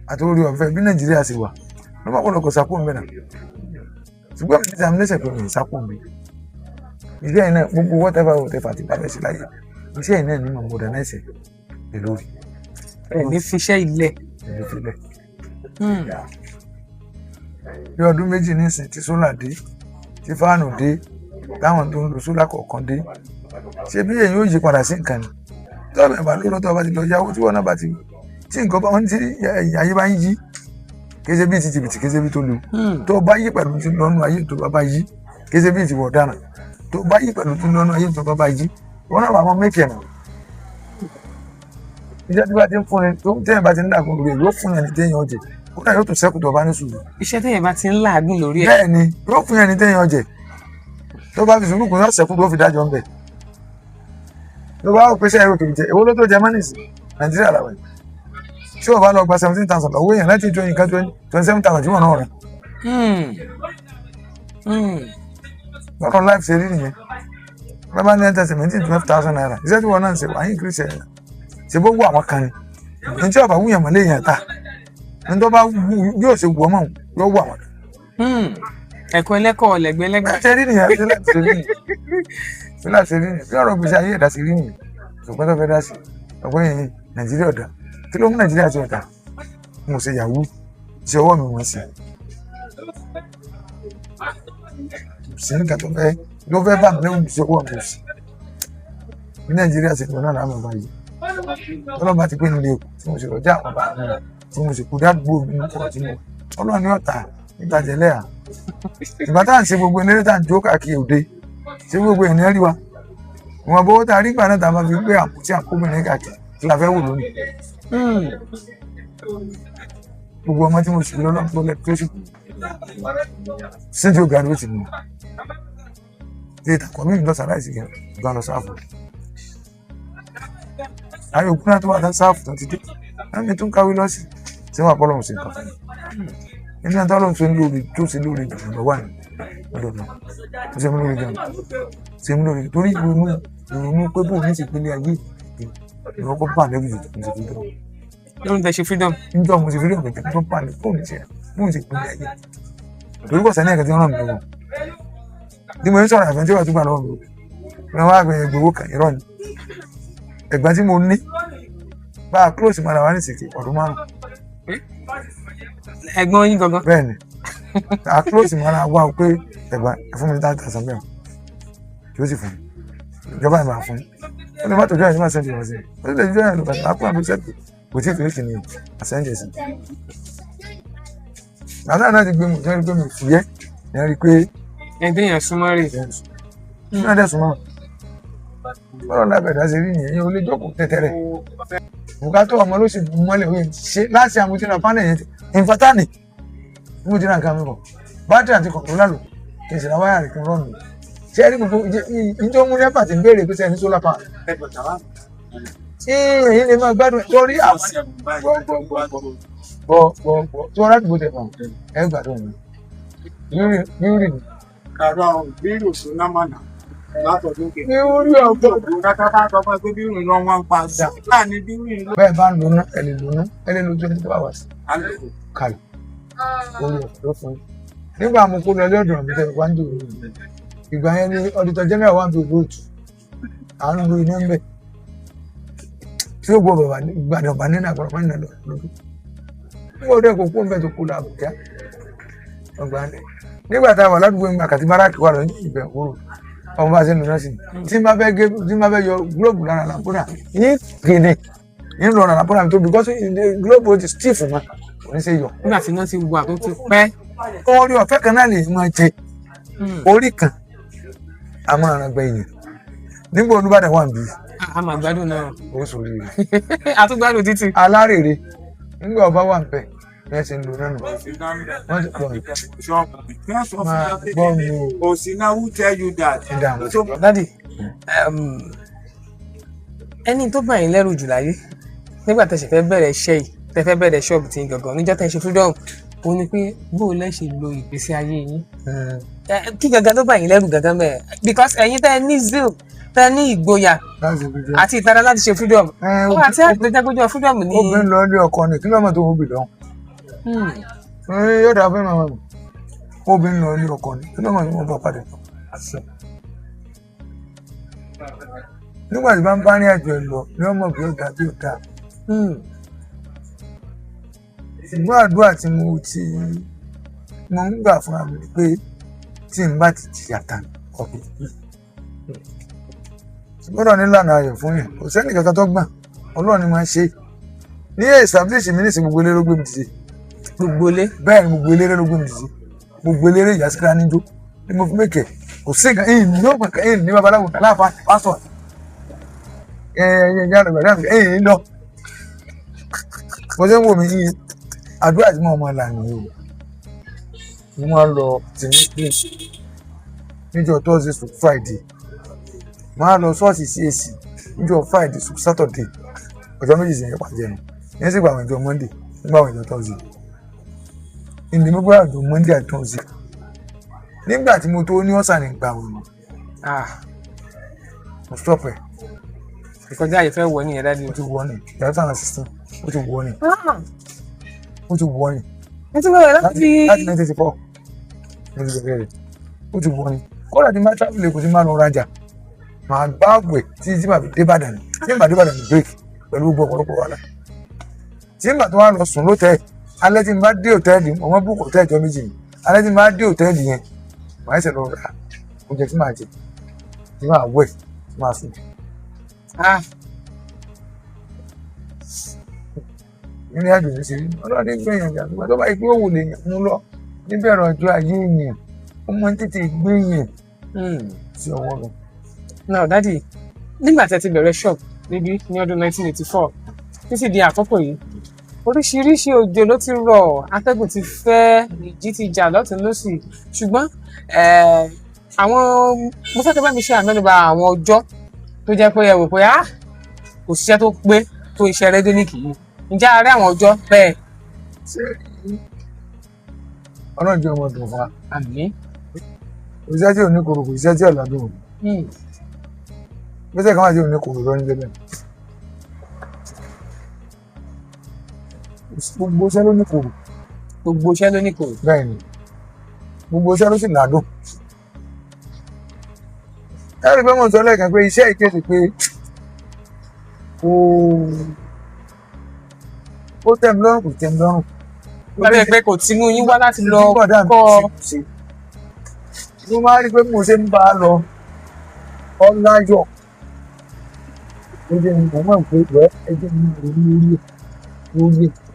àti orí ọ̀fẹ́ bí Nàìjíríà ṣe wà ló bá pọ̀lọpọ̀ sápò ń bẹ̀ náà, ṣùgbọ́n mi ti sàmì lẹ́sẹ̀ pé mi ì sápò ń bẹ̀. Iṣẹ́ yìí náà, gbogbo whatever whatever ti bá fẹ́ ṣe láyé, iṣẹ́ yìí náà ní mo modernize ẹ̀ lórí. Ẹ ní fiṣẹ́ ilẹ̀. Ẹ̀ fi lẹ̀ bí ọdún 2 nísìn tí solar dé, tí fan dé, táwọn tó ń lo solar kọ̀ọ̀kan dé, ṣé bí èyí yóò yí padà sí nǹkan ni tó bẹ̀ bá lóró tó bá ti lọ yáwó tí wọn náà bá ti tí nǹkan bá wọn tí ayé bá ń yí, kéṣe bíi ti jìbìtì, kéṣe bíi tó lu tó bá yí pẹ̀lú tí lọ́nu ayé tó bá bá yí, kéṣe bíi ti wọ̀ ọ̀daràn tó bá yí pẹ̀lú tí lọ́nu ayé tó bá bá yí, wọn náà bá wọn mẹ́kẹ̀ náà. Iṣẹ́ tí bá ti ń fúnni tó téèyàn bá ti ń dàgbọ́n lórí ẹ̀, yóò fún yẹn ní téèyàn jẹ, kódà yóò tún sẹ́kù tó bá ní sùúrù. Iṣẹ́ téèyàn bá ti ń làágùn lórí ẹ̀. Bẹ́ẹ̀ ni, yóò fún yẹn ní téèyàn jẹ, tó bá fi sùúrù kún, yóò sẹ́kù tó fi dájọ́ ń bẹ̀. Tó bá wò pé sẹ́yìn òkè jẹ, èwo ló tó jẹ mọ́nìsì Nàìjíríà làwọn yìí, tí o bá lọ gba 17,000 lọ́wọ́ èèyàn láti twenty nǹkan 27,000 tí wọ́n náà rẹ̀. Lọ́rọ̀ life ṣe rí nìyẹn. Bàbá ní ẹ̀ńtẹ̀ seventeen ₦12,000, iṣẹ́ tí wọ́n náà ń ṣe wàá increase ẹ̀ ṣe bó wù àwọn kan ni. Ní tí ọba wúyàn mọ́ léèyàn ta ní tó bá yóò ṣe wù ọmọ yóò wù àwọn kan. Ẹ̀kọ́ ẹlẹ́kọ̀ọ́ lẹ̀gbẹ́ lẹ́gbẹ́. Ṣe rí nìyẹn, ṣe láti ṣe rí nìyẹn, ṣe láti ṣe rí nìyẹn, bí ọ̀rọ̀ gbèsè ayé ẹ̀dá ṣe rí nìyẹn. Ṣùgbọ́n tó fẹ́ dá sí ọ̀pọ̀ yẹn, Nàìjíríà ọ̀dà, kí ló mú Nàìjíríà ti ọ̀dà? Mo ṣe yahoo, iṣẹ́ ọwọ́ mi wọ́n ṣe sí nǹkan tó fẹ́ ló fẹ́ bá mi lẹ́wọ̀n, iṣẹ́ ọwọ́ mi sí ní Nàìjíríà ṣe lọ náà láàmú báyìí. Ọlọ́run bá ti pé nílé èkó tí mo ṣe lọ́jà àwọn bàbá mi, tí mo sì kú dádúgbò mi ní kọ́ tí mo Ọlọ́run ní ọ̀tá nítajà ẹlẹ́yà. Ìgbà tá à ń ṣe gbogbo eléré tá à ń jó káàkiri òde, ṣé gbogbo ènìyàn rí wa ìwọ̀n bówó tá a rí gbà náà tá a máa fi gbé àpótí àkóbìnrin káàkiri tí la fẹ́ wò lónìí? Gbogbo ọmọ tí mo sì lọ lọ́pọ̀ lẹ́ tó sì kú sí tí ó graduate mi tí ìtàkùn mi lọ sàláìsì gan gan lọ sáfù ayé òkú náà tó wà tán sáfù tó ti dé ẹni tó ń kàwé lọ́sì tí wọ́n àpọ́lọ́hùn sí nǹkan fún mi nínú ẹni tó lọ́hùn ṣe ń lóore tó ṣe lóore jù lọ wà ní ọ̀dọ̀ náà tó ṣe ń lóore gan, ṣe ń lóore torí ìrònú ìrònú pé bóun ní ìṣèpínlẹ̀ ayé ìwọ́n kọ́ bà lẹ́rù jù tó ṣe fi dùn. Lórí tẹ ṣe freedom. Níjọ́ mo ti fi rí ọ̀gẹ̀dẹ̀ tó bà ní bóun ní ṣe bóun ṣe pínlẹ̀ ayé torí kò sẹ́ni ẹ̀ka tí wọ́n ràn mí lọ́wọ́. Bí mo ń sọ̀rọ̀ àfẹn tí wàá tún gbà lọ́wọ́ mi o, wọ́n wá gbé gbowó kan, irọ́ ni. Ẹ̀gbọ́n tí mo ní bá a close mọ́ra wa ní ìsìnkú ọdún 5. Ẹ̀gbọ́n yín gangan? Bẹ́ẹ̀ ni, a close mọ́ra wa o pé ẹ̀gbọ́n, ẹ fún mi ní 30,000 bẹ́ẹ̀ tí ó sì fún mi, ìjọba ẹ̀ máa fún mi. Ó lè má tọ́jú ẹ̀ ní máa send wọn sí i, ó lè jẹ́ ẹ̀ lọ́pàá àpò àbí sẹ́ẹ̀kì kò tí ì tó ìkìnnì àsẹ́ǹdẹ̀ sí i. Bàtà náà ti gbé mi, jẹ́ pé mi fúyẹ́ ní rí i pé Ẹni téèyàn súnmọ́ rè. Náà dẹ̀ súnmọ́ bọ́lá lábẹ̀dá ṣe rí nìyẹn, ó lè jókòó tẹ́tẹ́rẹ́ bùkátà ọmọ ló sì mọ́lẹ̀ ó yẹn ṣe láti àmútínà pánẹ̀ yẹn ìfátánì mútínà nǹkan mi bọ̀ bátìrì àti kọ̀ǹtólà lò kì í sì ra wáyà rẹ̀ kí n rọ́ọ̀nù ṣé ẹ rí gbogbo ìjọ mú nẹ́pà tí ń béèrè pé sẹ́ni solar power tí èyí lè máa gbádùn torí àwọn gbọ́ gbọ́ gbọ́ tí wọ́n ládùúgbò tẹ̀ fún ẹ gbádùn mi yúrì ni. Kàrọ bírò sóná mọ̀nà látọ̀dún kejì. Yúrì ọ̀gbọ́n. Kàkà bá sọ fún ẹ pé bírò lọ wọ́n ń pa sí. Láàní bírò lọ. Bẹ́ẹ̀ bá ń lóná, ẹ lè lóná, ẹ lè lo 24 hours kalẹ̀ orí ọ̀fẹ́ ló fún yín. Nígbà mo kó lọ lọ́dọ̀ mi tẹ̀ wá ń dòwò ìgbà yẹn ni auditor general wà ń bí olóòtú àánú lórí iná ń bẹ̀ tí ó gbọ́ bàbá Ìbàdàn bá nínú àgbàrá bá nínú lọ́dún nígbà ó dẹ̀ kó kó ń bẹ̀ tó kó lọ Àbújá ọgbà ńlẹ̀. Nígbà tá a wà ládùúgbò mi àkàtì báràkì wà lọ ní ìbẹ̀ òwúrò ọmọ bá ṣe ń lọ náà sí tí n bá fẹ́ gé, tí n bá fẹ́ yọ gílóòbù lára làpọ́nà ní gèdè ní lọ làpọ́nà mi tó because gílóòbù ti stiff mọ́, kò ní ṣe yọ. Nígbà tí iná ti wà tó ti pẹ́. Orí ọ̀fẹ́ kan náà lè máa jẹ orí kan a máa ran gbẹ̀yìn nígbà Olúbàdàn wà níbí. A máa gbádùn náà. Ó sórí rẹ̀. A tún gbádùn títì. Alárèrè nígbà ọba wà níbẹ̀ bí wọ́n ṣe ń lo náà nù. Wọ́n ti pọ̀ máa gbọ́ mi o. Osina, who tell you that? Daddy, ẹni tó bá yín lẹ́rù jù láyé nígbà tẹ́ ṣe fẹ́ bẹ̀rẹ̀ iṣẹ́ yìí, tẹ́ fẹ́ bẹ̀rẹ̀ ṣọ́ọ̀bù tí gangan níjọ́ tẹ́ ṣe freedom, ó ní pé bó o lẹ́ ṣe lo ìgbésí ayé yín, kí gangan tó bá yín lẹ́rù gangan bẹ́ẹ̀? Because ẹ̀yin tẹ́ ní zeal, tẹ́ ní ìgboyà àti ìtara láti ṣe freedom, ó àti àtẹ̀jágbójọ freedom ní. Obìnrin lọ ilé ọkọ ni kí ló mọ̀ tó ń bì lọ́hùn. Yóò dáa fún màmá mi. Obìnrin lọ ilé ọkọ ni kí ló mọ̀ tó ń bọ̀ padà. Nígbà tí bá ń bá ní àjọ ẹ lọ ni wọ́n mọ̀ bí ó dáa bí ó dáa. Ṣùgbọ́n àdúrà tí mo ń gbà fúnra mi ni pé tí n bá ti jìyà tán ọ̀gbìn. Gbọ́dọ̀ nílànà ayọ̀ fún yẹn, kò sẹ́ni kankan tó gbà, Ọlọ́run ni máa ń ṣe. Ní establish mi nísìnyí, gbogbo eléré ló gbé mi dìde. Gbogbo ilé. Bẹ́ẹ̀ ni, gbogbo eléré ló gbé mi dìde. Gbogbo eléré ìyá síkírá níjó ni mo fi mẹ́kẹ̀, kò sí nǹkan ẹ̀yìn ní ọgbọ̀n kan ẹ̀yìn ní babaláwo aláfa pásọ̀ ẹ̀yìn ẹ̀yìn àlọ́ ẹ̀yìn lọ. Mo ṣe ń wò mí yín àdúrà tí mo máa là nìyí o. Mo máa lọ tìmí pé níjọ́ Thursday to Friday, máa lọ ṣọ́ọ̀ṣì CAC níjọ́ Friday to Saturday, ọjọ́ méjì sì ń pàjẹ́ nu yẹn sì gba àwọn ìjọ Monday nígbà àwọn ìjọ Thursday ìní gbogbo àjọ Monday àti Thursday. Nígbà tí mo tó ní ọ̀sán ní gbà wọ̀ mọ́, mo stop ẹ̀. Ìkọjá yìí fẹ́ wọ nìyẹn, Daddy. Ó ti wọ ni 2016, ó ti wọ ni, ó ti wọ ni. Ẹ ti bẹ̀rẹ̀ láti. Láti 1984 mo ti bẹ̀rẹ̀ rẹ̀, ó ti wọ ni. Kódà tí n bá travel Èkó tí n bá lọ rajà, màá gbá àwẹ̀ tí tí màá fi dé Ìbàdàn, tí màá dé Ìbàdàn ní break pẹ̀lú gbogbo ọ̀pọ̀lọpọ̀ wàhálà tí màá tó wá lọ sùn lótẹ́ẹ̀lì alẹ́. Tí n bá dé òtẹ́ẹ̀lì, mo máa book òtẹ́ẹ̀lì ọjọ́ méjì ni. Alẹ́ tí n bá dé òtẹ́ẹ̀lì yẹn, màá ṣẹ̀ lọ ra oúnjẹ tí màá jẹ, tí màá wẹ̀, tí màá sùn. Ìrìn àjò ní ṣe rí ọlọ́run ní gbẹ̀yìn àjà àgbà tó bá yẹ pé òwò lè yàn mú lọ níbẹ̀rẹ̀ ọjọ́ ayé èèyàn, ó máa ń tètè gbẹ̀yìn sí ọwọ́ lọ. Now Daddy, nígbà tí ẹ ti bẹ̀rẹ̀ shop níbí ní ọdún 1984 títí di àkókò yìí, oríṣiríṣi òjò ló ti rọ̀, atẹ́gùn ti fẹ́, ìjì ti jà lọ́tún lọ́sì, ṣùgbọ́n àwọn mo fẹ́ kí bá mi ṣe àmẹ́nubà àwọn ọjọ́ tó jẹ́ pé ẹ wò pé ah, kò síṣẹ́ tó pé tó iṣẹ́ Redonik yìí. Ǹjẹ́ a rí àwọn ọjọ́ bẹ́ẹ̀? Ọlọ́run jẹ́ ọmọ dùn fún wa. Àmín. Kò síṣẹ́ tí ò ní korò, kò síṣẹ́ tí ò ládùn. Gbèsè kan wà tí ò ní korò lọ nílé bẹ́ẹ̀. Gbogbo iṣẹ́ ló ní korò. Gbogbo iṣẹ́ ló ní korò. Bẹ́ẹ̀ ni, gbogbo iṣẹ́ ló sì ládùn. Ẹ rí i pé mo sọ lẹ́ẹ̀kan pé iṣẹ́ ìkéde pé kò ó tẹ́ mi lọ́rùn, kò tẹ́ mi lọ́rùn. Lábẹ́ pé kò tinú yín wá láti lọ Bọ̀dá mi kọ́. ṣe mo máa rí i pé mo ṣe ń bá a lọ ọláyọ̀, ó jẹ́ mi mọ̀ pé wẹ́ ẹ jẹ́ mi rí lórí ẹ̀ lórí ẹ̀.